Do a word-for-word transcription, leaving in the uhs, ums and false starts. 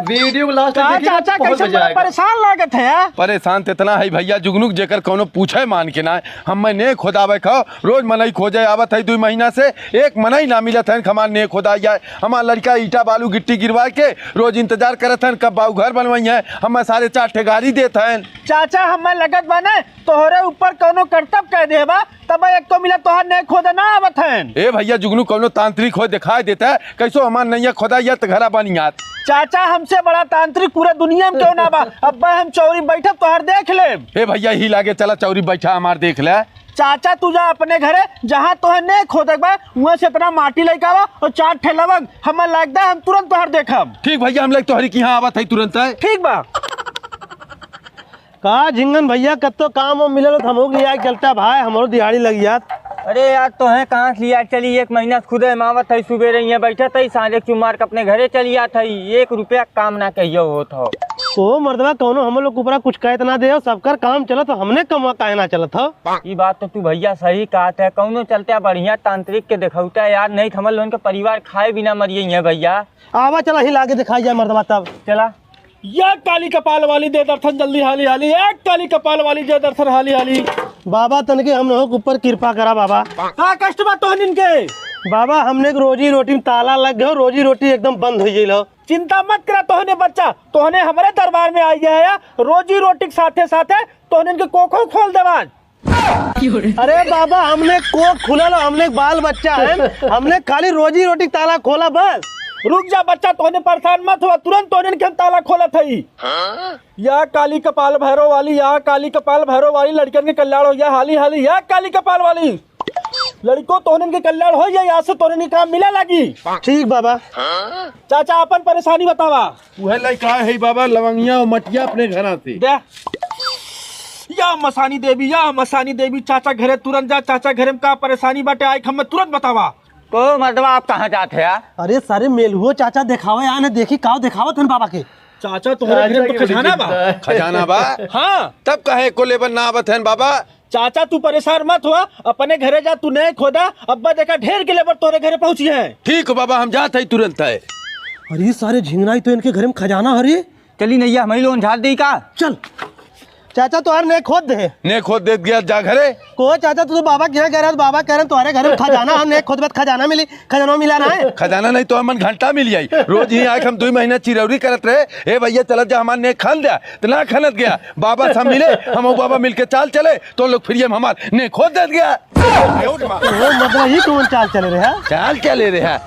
वीडियो को लास्ट तक का देखिए, चाचा, बहुत कैसे मजा बड़ा आएगा। परेशान लागत है यार? परेशान त इतना है भइया जुगनू, जेकर कउनो पूछे मान के ना है। हम्मे नेक खोदावे क, रोज मनई खोजे आवत है दुइ महीना से, एक मनई ना मिलत है हमार नेक खोदाई जाए। हमार लड़िका ईटा बालू गिट्टी गिरवाए के रोज इंतजार करत हैं कब बाबू घर बनवइहैं। हम्मे सारे चार ठे गारी देत हैं। चाचा, हम्मे लगत बा ना तोहरे ऊपर कउनो करतब कइ देबा, तब एक्को मिला तोहार नेक खोदे ना आवत हैं। ए भइया जुगनू, कउनो तांत्रिक होइ देखाइ देत है, कइसो हमार नइया खोदाइ जात त घरा बनि जात। चाचा, हमसे बड़ा तांत्रिक पूरा दुनिया में केउ ना बा। अब्बे हम चौरी बइठब तोहार देख लेब। ए भइया, यही लागे चला चौरी बइठा हमार देख ले। चाचा, तू जा अपने घरे, जहाँ तोहे नेक खोदे के बा, उहाँ से इतना माटी लइके आवा अउर चार ठे लवंग, हम्मे लाइके दा, हम तुरंत तोहार देखब। ठीक भइया, हम लइके तोहरी किहाँ आवत है तुरंत है। ठीक बा। का झिंगन भइया, कत्तो काम वाम मिलल हो त हमहू के लिया के चलता भाई, हमरो दिहाड़ी लग जात। अरे यार, तोहे कहाँ से लिया चली, एक महीना से खुदे हम आवत है, सुबेरे इहाँ बइठत है, साँझे चुमार के अपने घरे चली जात है, एक रुपया काम ना कहियो होत हो। ओ मर्दवा, कउनो हम लोग ऊपरा कुछ कहत ना दे हो, सबकर काम चलत हो, हमने कमवा काहे ना चलत हो? ई बात तो तू भइया सही कहत है, कउनो चलते बढ़िया तांत्रिक के देखौता यार, नहीं त हमर लोगन के परिवार खाए बिना मरिए हैं भइया। आवा चला ही लागे देखाई जाए मर्दवा तब। चला। या काली कपाल वाली दे दर्शन जल्दी हाली हाली, या काली कपाल वाली दे दर्शन हाली हाली। बाबा तनके हम लोग ऊपर कृपा करा बाबा। का कष्ट बा तोहनिन के? बाबा हमने के रोजी रोटी में ताला लग गयो, रोजी रोटी एकदम बंद होइ गइल हो। चिंता मत करा तोहने बच्चा, तोहने हमरे दरबार में आइ गया है, रोजी रोटी के साथे साथे तोहनिन के कोखो खोल देबा। अरे बाबा, हमने कोख खुलल, हमने बाल बच्चा है, हमने खाली रोजी रोटी ताला खोला बस। रुक जा बच्चा, तोहने परेशान मत हुआ, तुरंत तोहने के हम ताला खोलत हई। या काली कपाल भैरव वाली, या काली कपाल भैरव वाली, लड़कन के कल्याण होइ जाए, हाली हाली, या काली कपाल वाली। लड़िको तोहने के कल्याण होइ जाए, आज से तोहने के काम मिले लागी। ठीक बाबा। चाचा, आपन परेशानी बतावा। उहे लइका है बाबा, लवंगिया अउर मटिया अपने घरा से। दे। या मसानी देवी, या मसानी देवी, चाचा घरे तुरंत जा, चाचा घरे में का परेशानी बाटे, आइके हम्मे तुरंत बतावा। को मर्दवा, आप कहाँ जात है यार? अरे सारे मेलहुओ चाचा देखावे आन है, देखी काव देखावत हन बाबा के। चाचा, तोहरे घरे में खजाना बा। खजाना बा? हाँ। तब काहे एक्को लेबर ना आवत हन बाबा? चाचा, तू परेशान मत हुआ, अपने घरे जा, तू नेक खोदा, अब्बा देखा ढेर के लेबर तोहरे घरे पहुँची हैं। ठीक हो बाबा, हम जात हई तुरंत है। अरे सारे झिंगनाई तो इनके घरे में खजाना हरी। चली नइया, हमही लोगन झाड़ देई का? चल। चाचा, तोहर नेक खोद दे। नेक खोद देत गया, जा घरे। को चाचा, तू तो बाबा के यहाँ गए रहे, बाबा कह रहे तोहरे घरे में खजाना, हम नेक खोदबे त खजाना मिली, खजाना मिला ना है। खजाना नहीं तो हमन घंटा मिल जाई। रोज ही आइके हम दुइ महीना चिरौरी करत रहे, "ए भइया चलत जा, हमार नेक खन द्या।" त ना खनत गया। बाबा से हम मिले, हम अउ बाबा मिलके चाल चले, तो लोग फिर ये हमार नेक खोद देत गया। ओ, मतलब, ई कौन चाल चले रहे, हाँ? चाल चले रहे, हाँ।